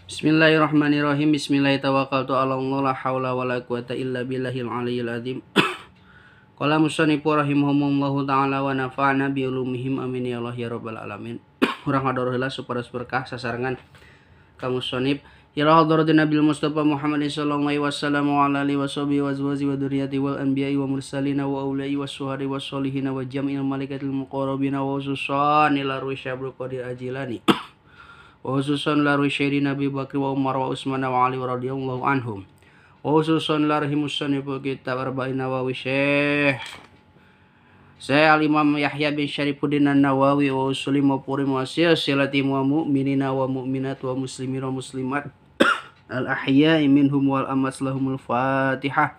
Bismillahirrahmanirrahim. Bismillahirrahmanirrahim. Tawakkaltu ala Allah la haula wala quwata illa billahil aliyyil azim. Qala musannifu rahimahumullahu taala wa nafa'ana bi ulumihim amin ya Allah ya rabbal alamin. Urang ngador heula supados berkah sasarengan ka musannif. Ila hadratin Nabil Mustafa Muhammad sallallahu alaihi wasallam wa ala alihi washabihi wa azwaji wa dzurriyyati wal anbiya'i wa mursalina wa auliyai was suhada was solihin wa jam'il malaikatil muqarrabin wa khususan ila rusyabul qadir ajilani. Wa khususan la rusyari Nabi Bakri wa Umar wa Utsman wa Ali radhiyallahu anhum. Wa khususan la rahimussaniful kitab Arba'in Nawawi Syekh Syekh Al-Imam Yahya bin Syarifuddin An-Nawawi wa usulim wa purim wa silsilati wa mu'minina wa mu'minat wa muslimin wa muslimat al-ahya'i minhum wal amwat lahumul Fatihah.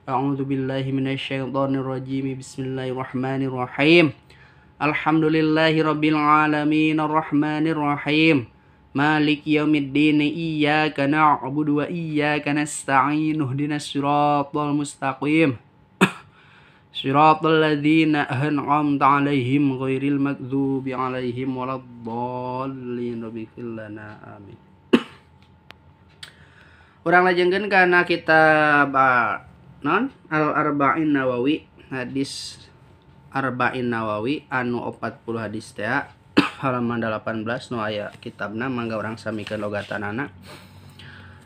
A'udzu billahi minasyaitonir rajim. Bismillahirrahmanirrahim. Alhamdulillahi rabbil alamin arrahmanir rahim maliki yaumiddin iyyaka na'budu wa iyyaka nasta'in ihdinas siratal mustaqim siratal ladzina an'amta 'alaihim ghairil maghdubi 'alaihim waladdallin. Rabbighfir lana amin. Urang lajengkeun kana kitab non Al-Arba'in Nawawi, hadis Arba'in Nawawi anu 40 hadis teh halaman 18 nu aya kitabna, mangga urang samikeun logatanana.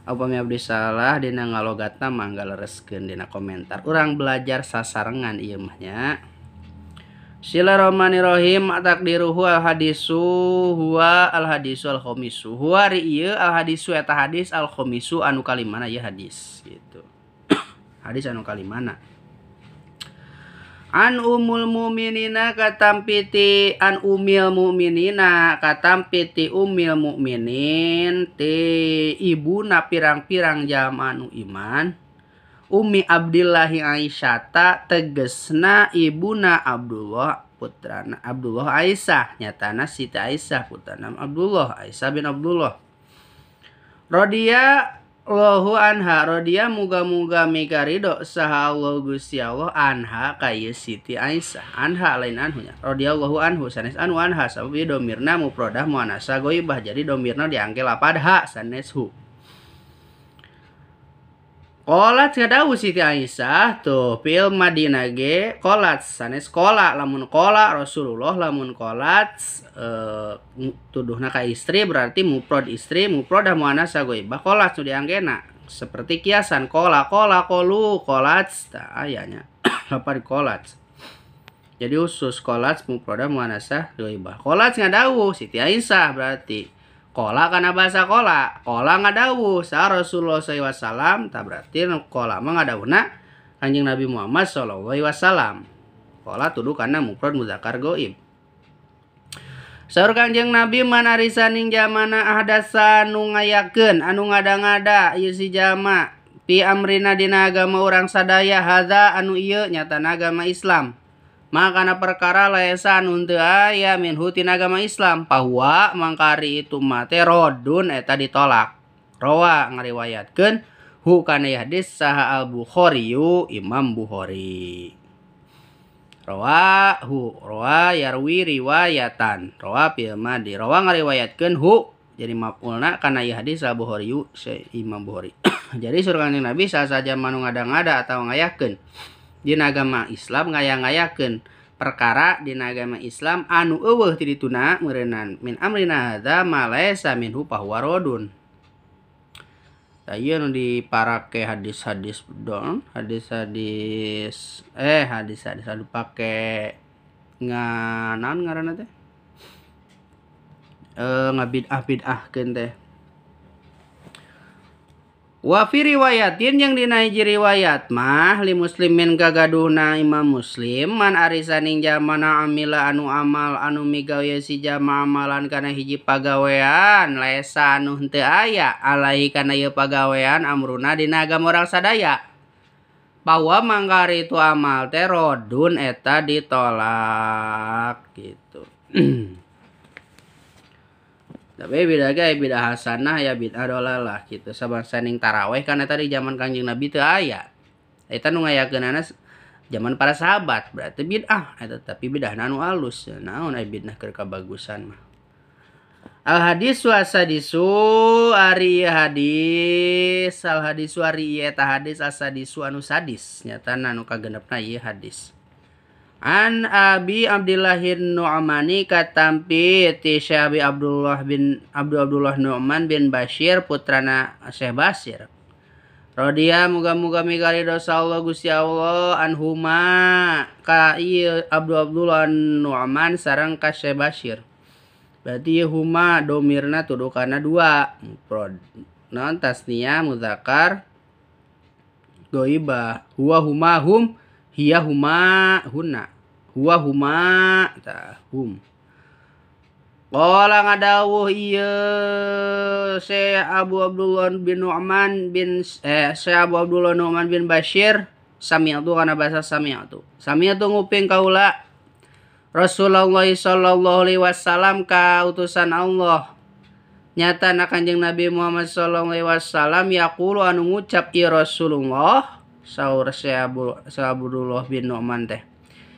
Upami abdi salah dina ngalogatna mangga lereskeun dina komentar. Urang belajar sasarengan ieu mah nya. Bismillahirrahmanirrahim. Takdiruhu al hadisu huwa al hadisu al khamisu. Huwa ri ieu al hadisu eta hadis al khamisu anu kalimana ieu hadis gitu. Hadis anu kalimana. An umul mu'minina katampiti an umil mu'minina katampiti umil mu'minin ti ibuna pirang-pirang jalma anu iman Umi Abdillahi Aisyata tegesna ibuna Abdullah putrana Abdullah Aisyah nyatana Siti Aisyah putrana Abdullah Aisyah bin Abdullah radhiyallahu anha radhiya muga-muga mikarido saha Allah Gusti Allah anha ka ieu Siti Aisyah anha lain anhu nya radhiyallahu anhu sanes anu anha sabab ieu domirna mufradah muannasa ghaibah jadi domirna diangge lapad ha sanes hu. Qolat kadawuh Siti Aisyah tuh fil Madinah ge qolat sanes qola lamun qola Rasulullah lamun qolat tuduhna ka istri berarti mufrad istri mufradah muannasa ghaibah qolat nu dianggena seperti kiasan qola qola qolu qolat tah aya nya lapad qolat jadi khusus qolat mufradah muannasa ghaibah qolat ngadawuh Siti Aisyah berarti kola karena bahasa kola, kola ngadawuh sa Rasulullah sallallahu alaihi wasallam, tak berarti kola mah ngadawuhna Kanjeng Nabi Muhammad sallallahu alaihi wasallam. Kola tuduh karena mufrad muzakkar goib. Saur Kanjeng Nabi manarisaning jamana ahdasa anu ngayakeun anu ngada-ngada ieu si jama pi amrina dina agama urang sadaya hadza anu ieu nyatana agama Islam. Makana perkara laesa anu teu aya minhu tina agama Islam bahwa mangkari itu mah teh rodun eta ditolak. Rawa ngariwayatkeun hu kana hadis saha Al Bukhari Imam Bukhari. Rawa hu rawa yarwi riwayatan rawa fil madi rawa ngariwayatkeun hu jadi maf'ulna kana hadis Al Bukhari Imam Bukhari. Jadi surga Nabi saja manu ngada-ngada atau ngayakeun dina agama Islam ngaya-ngayakeun perkara dina agama Islam anu eueuh ti dituna meureunnan min amrina hadza ma laisa minhu fahuwa radun. Tah ieu nu diparake hadis-hadis don, hadis-hadis hadis-hadis anu pake nganaon ngaranna teh? Ngabid'ah-bid'ahkeun teh. Wa fi riwayatin yang dina hiji riwayat mah li muslimin kagaduhna Imam Muslim man arisaning jamana amila anu amal anu migawe si jama amalan kana hiji pagawean laesa anu henteu aya alaihi kana ieu pagawean amruna dina agama urang sadaya bahwa mangkari itu amal teh rodun eta ditolak gitu. Tapi beda ge beda hasanah ya bid'ah dolalah gitu. Sabangsa ning taraweh kan eta di zaman Kanjeng Nabi teu aya. Eta nu ngayakeunana zaman para sahabat berarti bid'ah eta tapi bid'ahna anu alus. Naon aya bid'ah keur kabagusan mah. Al hadis wasadisu ari hadis al hadisu ari eta hadis asadisu anu sadis nyatana anu kagenepna ieu hadis. An Abi Abdillahin Nu'mani katampi ti Syekh Abi Abdullah bin Abdullah Nu'man bin Bashir putrana Syekh Basir. Rodiya muga-muga migari dosa Allah Gusti Allah anhuma ka ieu Abdullah Nu'man sareng ka Syekh Basir. Berarti ieu huma domirna tudukana dua mufrad. Non tasniyah muzakkar ghaibah. Huwa huma hum hiya huma hunna. Huwa huma ta hum. Qala ngadawuh ieu Syekh Abu Abdullah bin Nu'man bin Syekh Abu Abdullah Nu'man bin Bashir sami'tu kana bahasa sami'tu. Sami'tu nguping kaula Rasulullah sallallahu alaihi wasallam ka utusan Allah. Nyatana Kanjeng Nabi Muhammad sallallahu alaihi wasallam yaqulu anu ngucap ieu Rasulullah saur Syekh Abdullah bin Nu'man teh.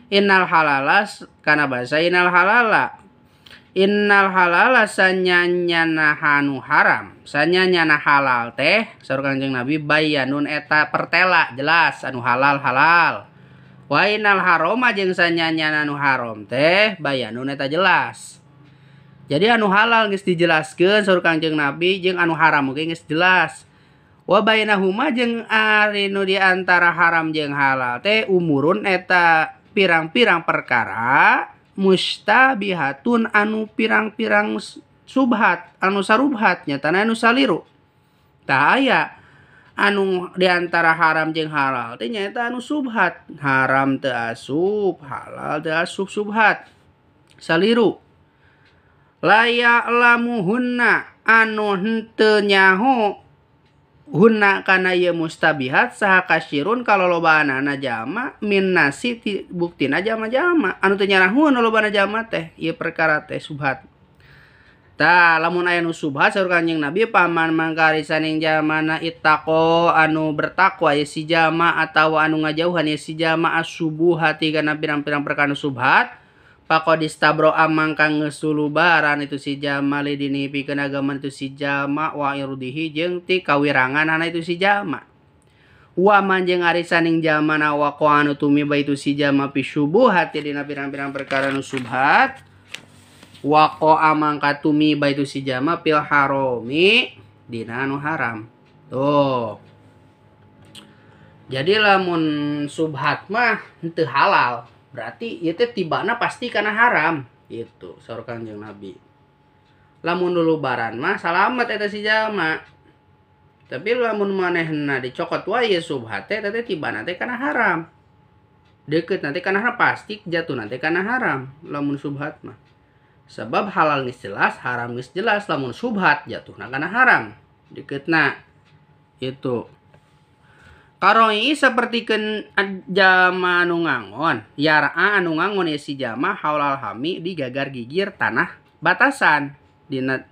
Innal halala kana bahasa innal halala. Innal halala sanyanyana hanu haram. Sanyanyana halal teh saur Kanjeng Nabi bayanun eta pertela jelas anu halal halal. Wa innal haroma jeung sanyanyana anu haram teh bayanun eta jelas. Jadi anu halal geus dijelaskeun saur Kanjeng Nabi jeung anu haram oge geus jelas. Wa bainahuma jeung ari nu di antara haram jeung halal teh umurun eta pirang-pirang perkara mustabihatun anu pirang-pirang subhat anu sarubhat nyatana anu saliru. Tah aya anu di antara haram jeung halal teh nyaeta anu subhat. Haram teu asup, halal teu asup subhat. Saliru. La ya'lamuhunna anu henteu nyaho hunna kana ieu mustabihat saha kasirun kalolobaanana jalma min nasi buktina jalma-jalma anu teu nyarahun lolobana jalma teh ieu perkara teh subhat. Tah lamun aya nu subhat saur Kanjeng Nabi paman mangkari saning jalmana ittaqo anu bertakwa ye si jalma atawa anu ngajauhan ye si jalma asubuhati kana pirang-pirang perkara nu subhat faqadistabro mangka ngesulubaran itu si jalma lidini pikeun agama itu si jalma wa irdihi jeung ti kawiranganana itu si jalma. Wa man jeung ari saning jalma na waqa anu tumiba itu si jalma fi syubuhati dina pirang-pirang perkara nu subhat waqa mangka tumiba itu si jalma fil harami dina anu haram. Tuh. Jadi lamun subhat mah henteu halal. Berarti ieu teh tibana pasti kana haram gitu saur Kanjeng Nabi. Lamun lulubaran mah salamet eta si jalma. Tapi lamun manehna dicokot wae subhat teh eta teh tibana teh kana haram. Deukeut nanti kana haram pasti jatuh nanti kana haram lamun subhat mah. Sebab halal geus jelas, haram geus jelas, lamun subhat jatuhna kana haram. Deukeutna itu. Karoi sapertikeun jalma anu ngangon, yar'a anu ngangon ye si jalma haulal hami di gagar gigir tanah batasan. Dina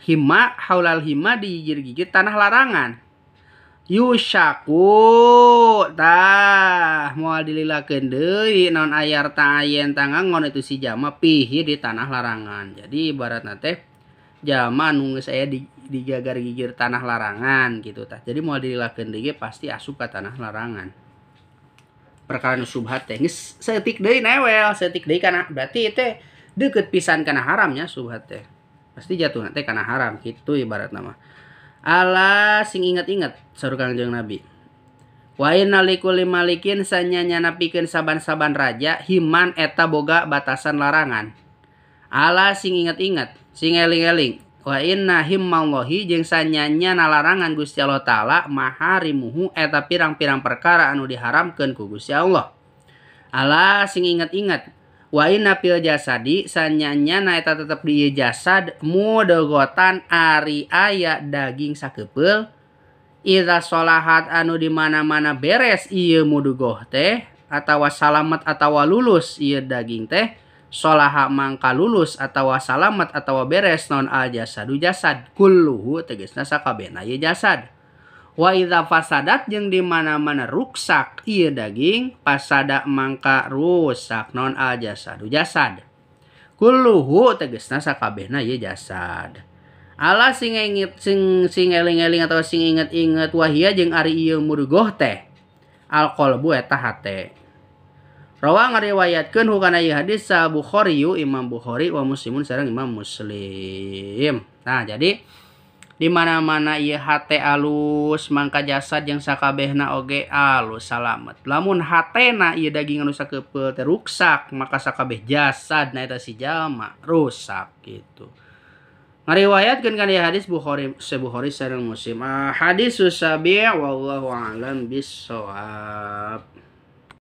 hima haulal hima di gigir-gigir tanah larangan. Yushaku tah moal dililakeun deui naon ayar ta yen tangangon itu si jalma pihi di tanah larangan. Jadi ibaratna teh jalma anu geus aya di gagar gigir tanah larangan gitu tah. Jadi moal dililakeun deui pasti asup ka tanah larangan. Perkara nu subhat teh geus saeutik deui newel, saeutik deui kana berarti teh deukeut pisan kana haramnya subhat teh. Pasti jatuhna teh kana haram kitu ibaratna mah. Ala sing inget-inget saur Kanjeng Nabi. Wa inna likulli malikin sanyanyana pikeun saban-saban raja himan eta boga batasan larangan. Ala sing inget-inget, sing eling-eling. Wa inna himmallahi jeung sanyanyana larangan Gusti Allah Ta'ala maharimuhu eta pirang-pirang perkara anu diharamkeun ku Gusti Allah. Ala sing inget-inget. Wa inna fil jasadi sanyanyana eta tetep di ieu jasad mudgotan ari aya daging sakepeul idza sholahat anu di mana-mana beres ieu mudgoh teh atawa salamet atawa lulus ieu daging teh sholaha mangka lulus atawa salamet atawa beres non al jasadu jasad kulluhu tegasna sakabehna ieu jasad. Wa idza fasadat jeung di mana-mana ruksak ieu daging pasada mangka rusak non al jasadu jasad Kulluhu tegasna sakabehna ieu jasad. Ala sing ingit sing sing eling-eling atau sing inget-inget wahia jeung ari ieu murgoh teh alqalbu eta hate. Rawa ngariwayatkeun hukana ieu hadis sa Bukhari Imam Bukhari wa Muslimun sareng Imam Muslim. Nah, jadi di mana-mana ieu hate alus mangka jasad jeung sakabehna oge alus salamet. Lamun hatena ieu daging anu sakeupeuh teh ruksak maka sakabeh jasad na eta si jalma rusak gitu. Ngariwayatkeun kana ieu hadis Bukhari Bukhari sareng Muslim. Hadis sabi' wallahu a'lam bissawab.